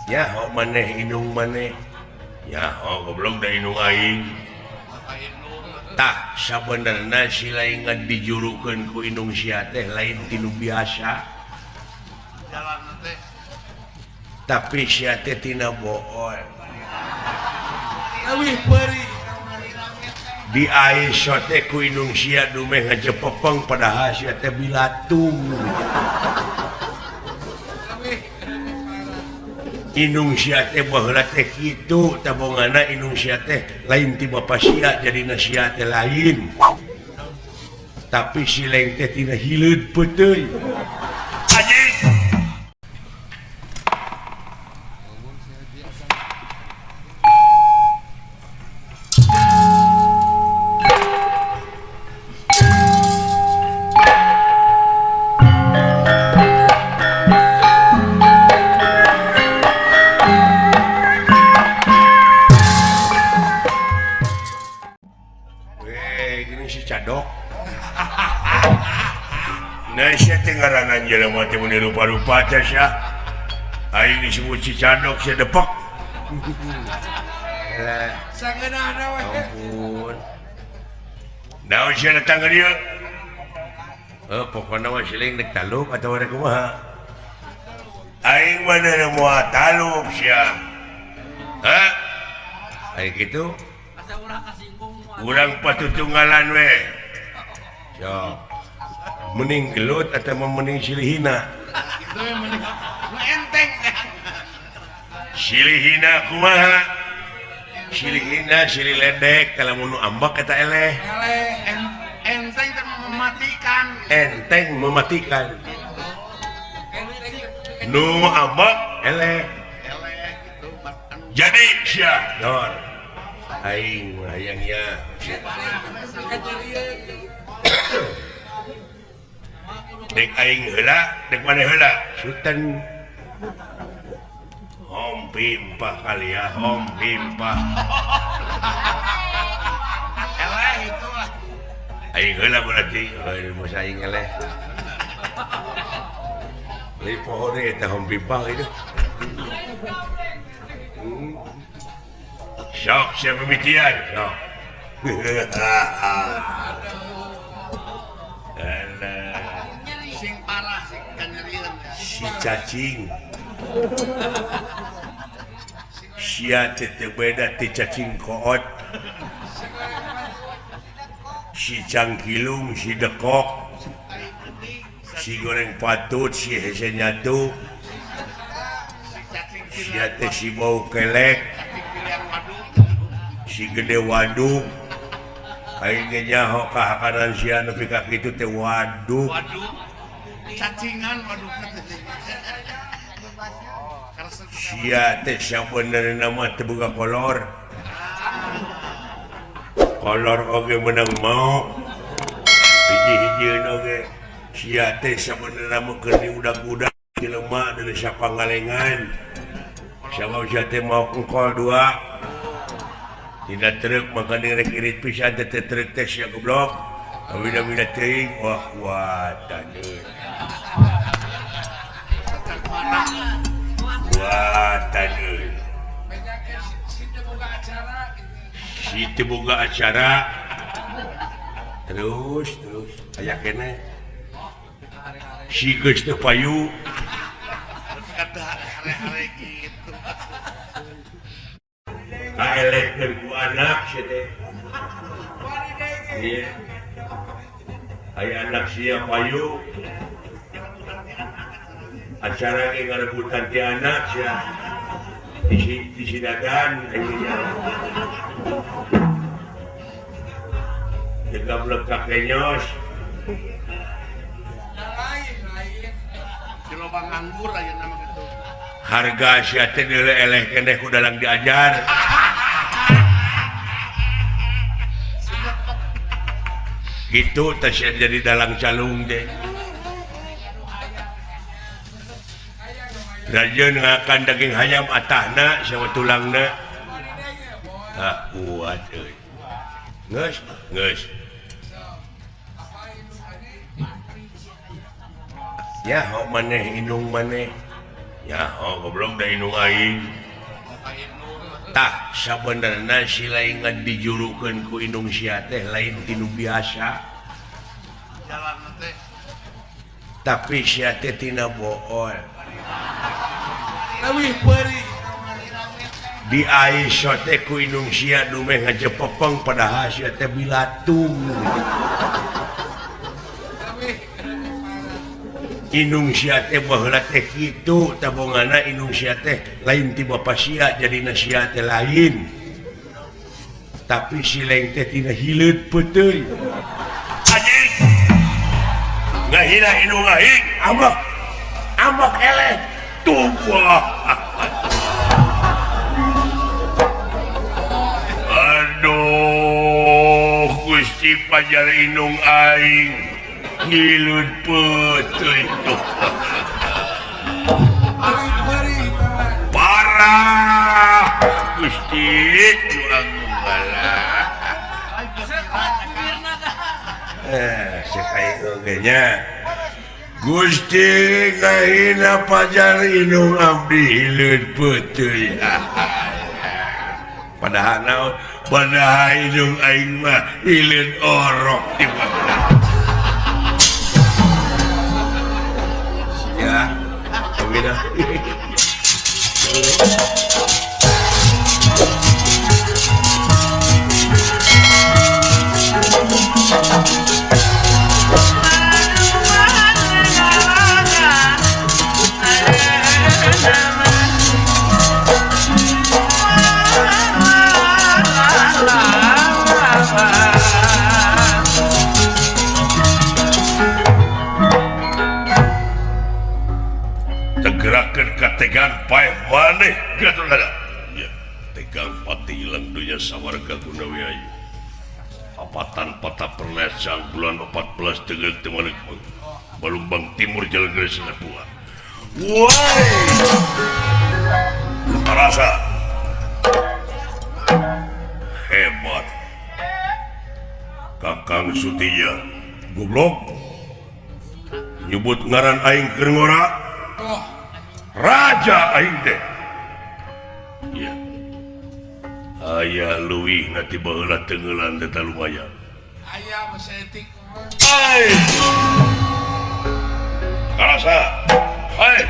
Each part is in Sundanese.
Nyaho maneh indung maneh. Nyaho goblok da indung aing. Tah sabenerna si laingan dijurukeun ku indung sia teh lain tinu biasa. Tapi sia teh tina bool. Leuwih peurih. Di aiso teh ku indung sia dumeh ngajepepeng padahal sia teh bilatung. Indung sia teh baheula teh kitu tabongana indung sia teh lain ti bapa sia jadina sia teh lain. Tapi si leng teh tina hileud peuteui. Anjing. Rupa-rupa aing disebut si Cadok si Depok. Ampun. Naon sia datang ka dieu? Heuh pokona mah siling dek taluk atawa rek kumaha? Aing mah deui moal taluk sia. Hah? Aing kitu? Urang patutunggalan we. Sok. Mending gelut atau mending silihina? Enteng. Silihina kumaha? Silihina silih ledek kalau nu ambek eta eleh. Eleh enteng teh mematikan. Enteng mematikan. Nu ambek eleh. Eleh gitu. Jadi sia dor. Aing hayang ya. Dek aing heula, dek maneh heula? Suten. Hom pimpah kali ya, hom pimpah. Eleh itu lah. Aing heula berarti, euy masa aing eleh. Leuwih poho deui eta hom pimpah itu. Sok sia mimitian, sok. Sing parah sing kanyerian. Si cacing. Sia teh teu beda ti cacing koot. Si cangkilung, si dekok. Si goreng patut, si hese nyatu. Sia teh si bau kelek. Si gede waduk. Aing ge nyaho kahakanan sia nepi ka kitu teh waduk. Waduk. Cacingan waduk. Sia teh sabenerna mah teu boga kolor. Kolor oge meunang mau. Hiji-hijieun oge. Sia teh sabenerna mah keur diudag-udag jelema dari sapangalengan. Sabab sia teh mau engkol dua. Tina truk maka direk irit pisan teh truk teh sia goblok. Awina-wina teuing wah kuatan euy. Kuatan euy. Si teu boga acara. Terus terus aya keneh. Si geus teu payu. Kada hare-hare kitu. Kaelehkeun ku anak sia teh. Ieu. Aya anak sia payu. Acara ge ngarebutan ti anak sia. Di sidagan ayeuna. Digablek ka kenyos. Di lobang anggur ayeuna mah kitu. Harga sia teh deuleu eleh keneh ku dalang diajar. Gitu teh sia jadi dalang calung teh. Rajeun ngakan daging hayam atahna sama tulangna. Ah kuat euy. Geus, geus. Nyaho maneh indung maneh. Ya, oh goblok da indung aing. Tah sabenerna si laingan dijurukeun ku indung sia teh lain tinu biasa. Jalan teh. Tapi sia teh tina bool. Leuwih peurih. Di aiso teh ku indung sia dumeh ngajepepeng padahal sia teh bilatung. Indung sia teh baheula teh kitu tabongana indung sia teh lain ti bapa sia jadina sia teh lain. Tapi si leng teh tina hileut peuteui. Anjing. Ngahina indung aing, amok. Amok eleh. Tubuh. Aduh, Gusti pajar indung aing. Hileut peuteui. Parah Gusti curang ngalah. Cek aing oge nya. Gusti ngahina pajar indung abdi hileut peuteui. Padahal naon? Padahal indung aing mah hileut orok di mana. Ya, oke dah. Gerakan kategan paeh maneh gatot ada. Ya, tegang pati ilang dunya sawarga gunawi ayu. Apatan patah perlesang bulan 14 tengah teman Balumbang Timur Jalan Garis Buah. Woi! Rasa hebat. Kakang Sutiya goblok nyebut ngaran aing keur ngora. Raja aing teh. Iya. Aya leuwih na ti baheula teunggeulan teh lumayan. Aya mah saeutik. Ai. Karasa. Hai.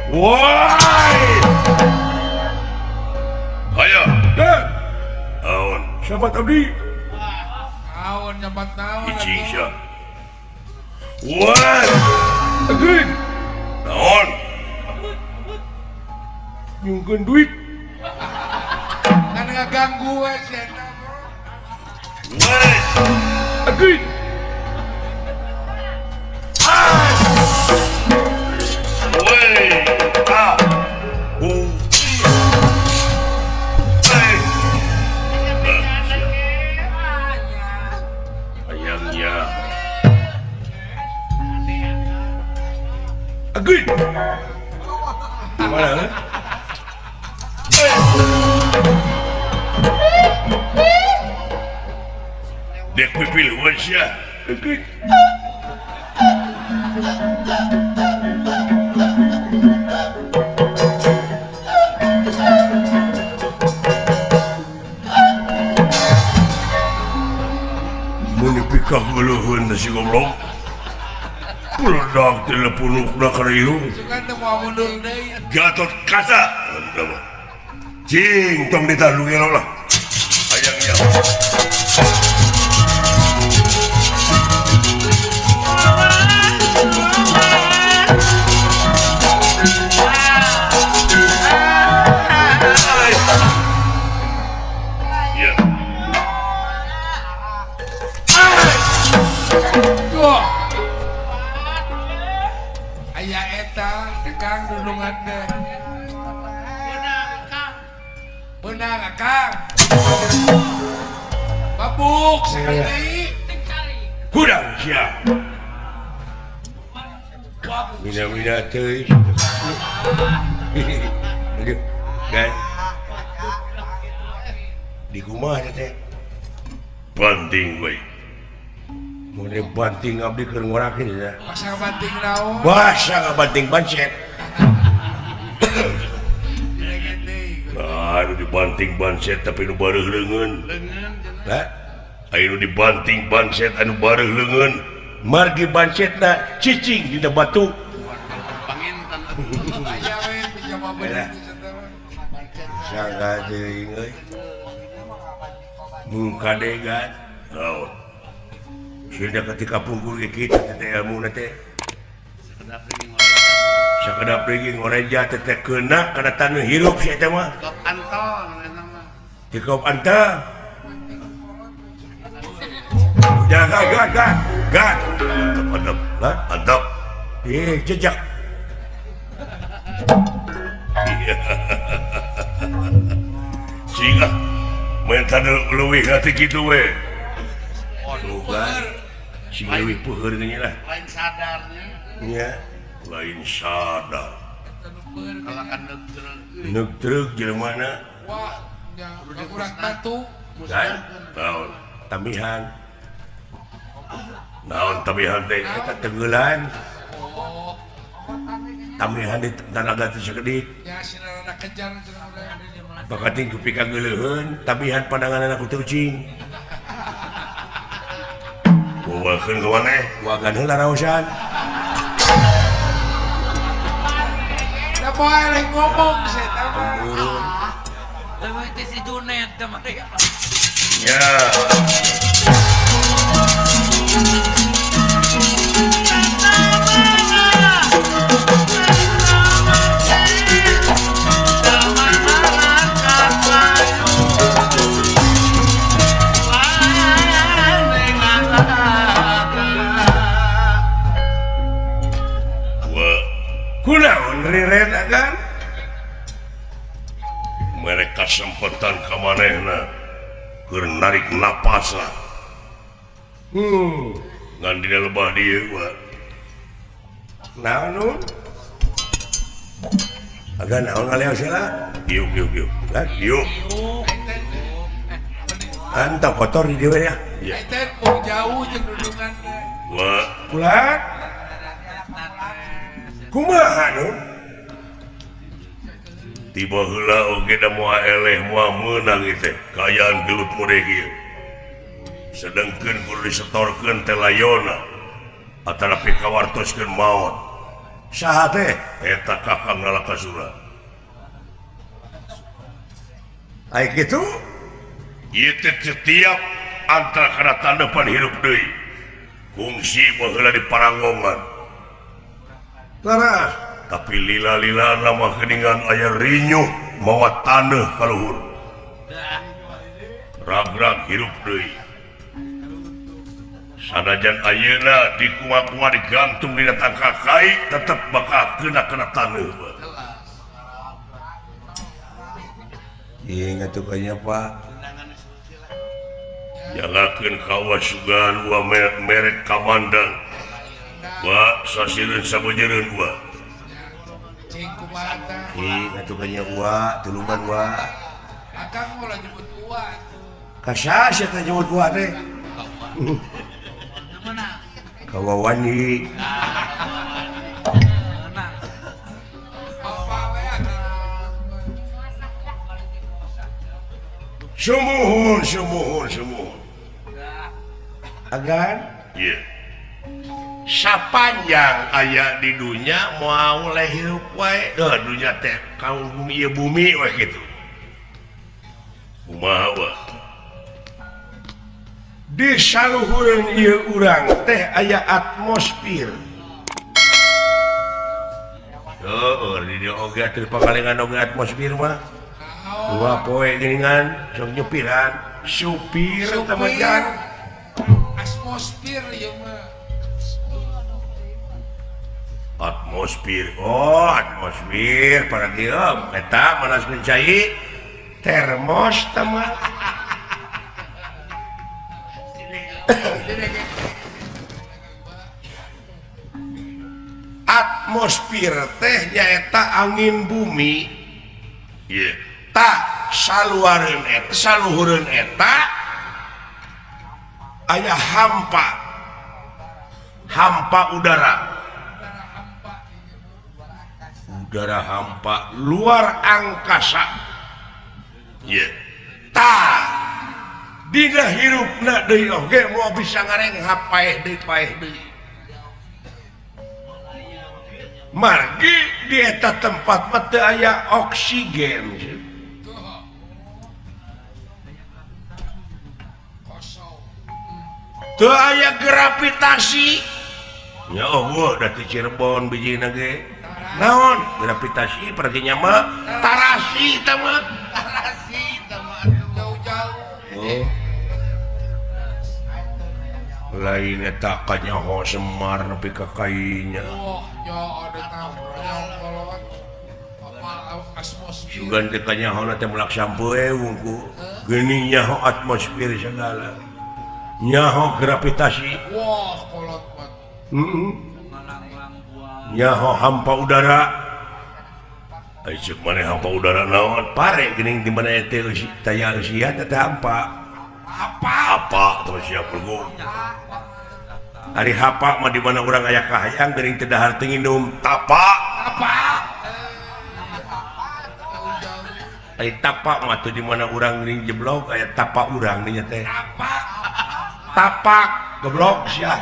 Woi. Ayo. Naon? Sahabat abdi. Naon nyabat naon? Icing sia. Woi. Ageun. Naon? Nyungkeun duit. Ngan ngaganggu we si eta. Woi. Ageun. Ah. Woi. Ah. Bu. Hey. Ayangnya. Ageun. Mana? Dek pipil sia. Ageun. Mun dipikah geuleuheun si goblok. Peledak telepunukna kana ieu. Sugan teu moal mundur deui. Gatot Kaca. Cing tong ditandung elok lah. Hayangnya. Ya. Tuh. Aya eta tekang dulungan teh. Beunang Akang. Babuk sekali deui. Hudang sia. Mina-mina teuing. Aduh, dan di kumaha teh? Banting we. Mun banting abdi keur ngorakeun ya. Basa banting naon? Basa ngabanting bancet. Aduh dibanting bancet tapi nu bareuh leungeun. Leungeun aya nu dibanting bancet anu bareuh leungeun. Margi bancetna cicing dina batu. Panginten. Aya we pijama beunang di situ mah. Sangka teuing euy. Mung kadegan. Naon? Sehingga ketika pungkur kita teh ilmu teh. Sakedap deui ngoreja teh kena kana taneuh hirup si eta mah. Kop antal eta mah. Tikop antal. Jaga gak gak gak. Antep antep antep. Eh jejak. Sehingga main taneuh leuwih hati kitu we. Sing leuwih peuheur geunya lah. Lain sadarnya. Nya, lain sadar. Kalakan neug-treug. Neug-treug jelema na. Wah, nya kurang batu. Naon? Tamihan. Naon tamihan teh eta tenggelan. Oh. Tamihan di tanaga teh sakedik. Ya sinarana kejar cenah. Bakating ku pikageuleuheun, tamihan pandanganna ku teucing. Wawakeun ka maneh, wagan heula raosan. Da moal ngomong sih eta mah. Leuwih teh si Junet teh mah. Ya. Kunaon riren agan? Mereka sempetan ka manehna keur narik napasna. Ngan dina lebah dieu wa. Naon nun? Agan naon ngaleos heula? Diuk diuk diuk. Lah diuk. Antah kotor di dieu ya. Eta mung jauh jeung dudungan teh. Wa kula kumaha nun? Tiba heula oge da moal eleh moal meunang ieu teh kaayaan gelut modeh ieu. Sedengkeun kudu disetorkeun teh layona atanapi kawartoskeun maot. Saha teh? Eta Kakang Nalakasura. Ai kitu? Ieu teh setiap antara kana taneupan hirup deui. Kungsi baheula di Paranggongan. Laras, tapi lila-lila nama keningan aya rinyuh mawa taneuh ka luhur. Ragrag hirup deui. Sanajan ayeuna dikumaha-kumaha digantung dina tangkal kai tetep bakal kena kana taneuh. Ieu ngatukannya Pak. Jagakeun kawasugan wa merek kamandang. Wa sasireun sabeujereun wa. Cing kumaha tah? Ih, ngatukannya wa, tulungan wa. Akang ulah nyebut wa. Ka saha teh nyebut wa teh? Ka Wawani. Bapak we akang. Sumuhun, sumuhun, sumuhun. Agan? Iya. Sapanjang aya di dunya moal oleh hirup wae. Duh, dunya teh kaum bumi ieu bumi we kitu. Kumaha wa? Di saluhureun ieu urang teh aya atmosfer. Heuh, di dieu oge atuh pakalengan oge atmosfer mah. Dua poe geuningan sok nyupiran, supir eta mah jan. Atmosfer ieu mah. Atmosfer, oh atmosfer para dieu eta manaskeun cai termos teh mah. Atmosfer teh nyaeta angin bumi. Ieu tah saluareun eta saluhureun eta aya hampa. Hampa udara. Udara hampa luar angkasa. Ye. Tah dina hirupna deui oge moal bisa ngarenghap paeh deui paeh deui. Margi di eta tempat mah teu aya oksigen. Teu aya gravitasi. Ya Allah, da ti Cirebon bijina ge. Naon gravitasi perginya mah tarasi eta mah. Tarasi eta mah jauh-jauh. Oh. Lain eta kanyaho Semar nepi ka kainya. Wah, ya ada tah kolot. Apa atmosfer. Sugan teh kanyahona teh melak sampoe wungku. Geuning nyaho atmosfer segala. Nyaho gravitasi. Wah, kolot mah. Heeh. Nyaho hampa udara. Ai ceuk maneh hampa udara naon? Pare geuning di mana teh taya eusian teh hampa. Apa? Apa terus siap belum? Ari hapa mah di mana urang aya kahayang geuning teu dahar teu nginum tapa. Apa? Ari tapa mah teu di mana urang geuning jeblok aya tapa urang nya teh. Tapak. Tapak goblok sia.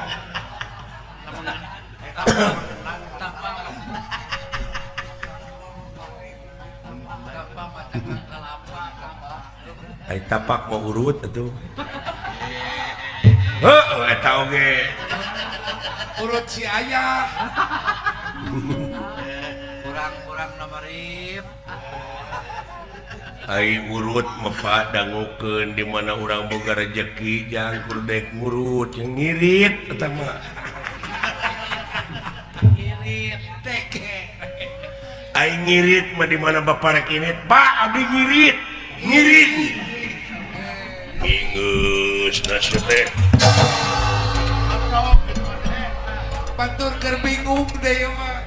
Ari tapak mah urut atuh. Heuh eta oge. Urut si ayah. Kurang-kurang nomorip. Ai urut mah dangukeun di mana urang boga rejeki jang kudu dek ngurut jeung ngirit eta mah. Ngirit teke. Ai ngirit mah di mana bapak rek init, Pak abdi ngirit. Ngirit. Ingeus nasib teh. Batur keur bingung deh mah.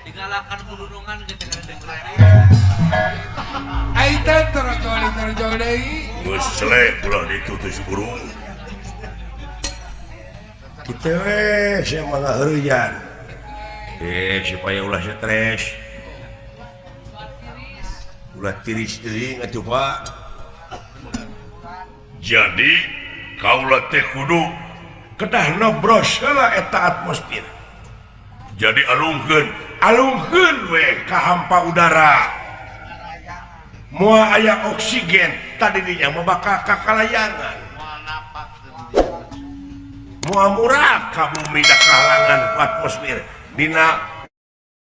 Digalakan gunungan gitu kan Ai teh terjol deui. Geus selek ulah ditutus burung. Kitu we sia mah ngaheureyan. Supaya ulah stres. Ulah tiris teuing atuh Pak. Jadi kaula teh kudu kedah nobros heula eta atmosfer. Jadi alungkeun, alungkeun we ka hampa udara. Moal aya oksigen, tadi dinya mah bakal kakalayangan. Moal murah ka bumi da kahalangan ku atmosfer. Dina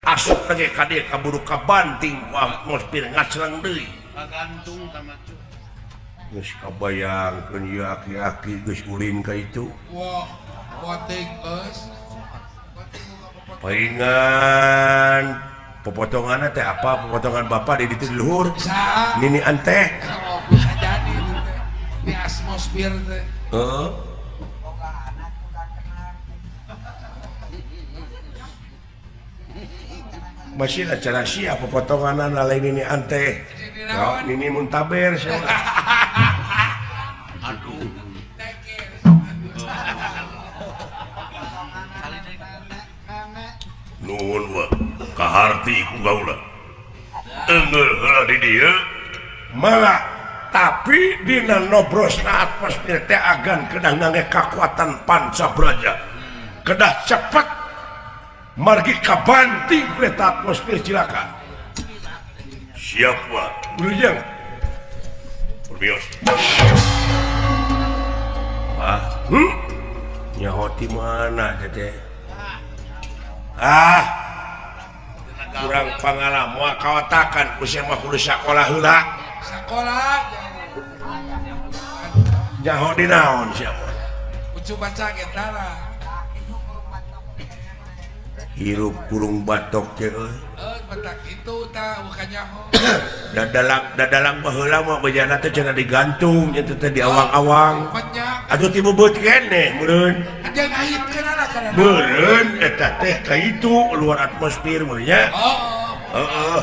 asup lagi ka dieu kaburu kabanting ku atmosfer ngacleng deui. Kagantung tama cu. Geus kabayangkeun ieu aki-aki geus ulin ka itu. Wah, wating geus. Palingan popotonganna teh apa? Popotongan bapak di ditu di luhur. Nini anteh. Oh, bisa jadi itu teh. Di atmosfer teh. Heeh. Masih acara sia popotonganna lain nini anteh. Ya, nini muntaber sia. Aduh. Nuhun wa kaharti ku gaula. Enggeul heula di dieu malah tapi dina nobrosna atmosfer teh agan kedah ngangge kakuatan panca braja. Kedah cepet margi kabanting ku eta atmosfer cilaka. Siap wa. Wilujeng. Permios. Ah, Nyaho ti mana teh? Ah, kurang pengalaman moal kaotakan ku sia mah kudu sakola heula. Sakola. Nyaho di naon sia mah? Ucu baca getara. Hirup kurung batok teh euy. Batak itu tah bukan nyaho. Dadalang baheula mah bejana teh cenah digantung nya teh di awang-awang. Atuh ti beubeut keneh meureun. Jeung aitkeun anak kana. Meureun eta teh ka itu luar atmosfer meureun nya. Heeh. Heeh.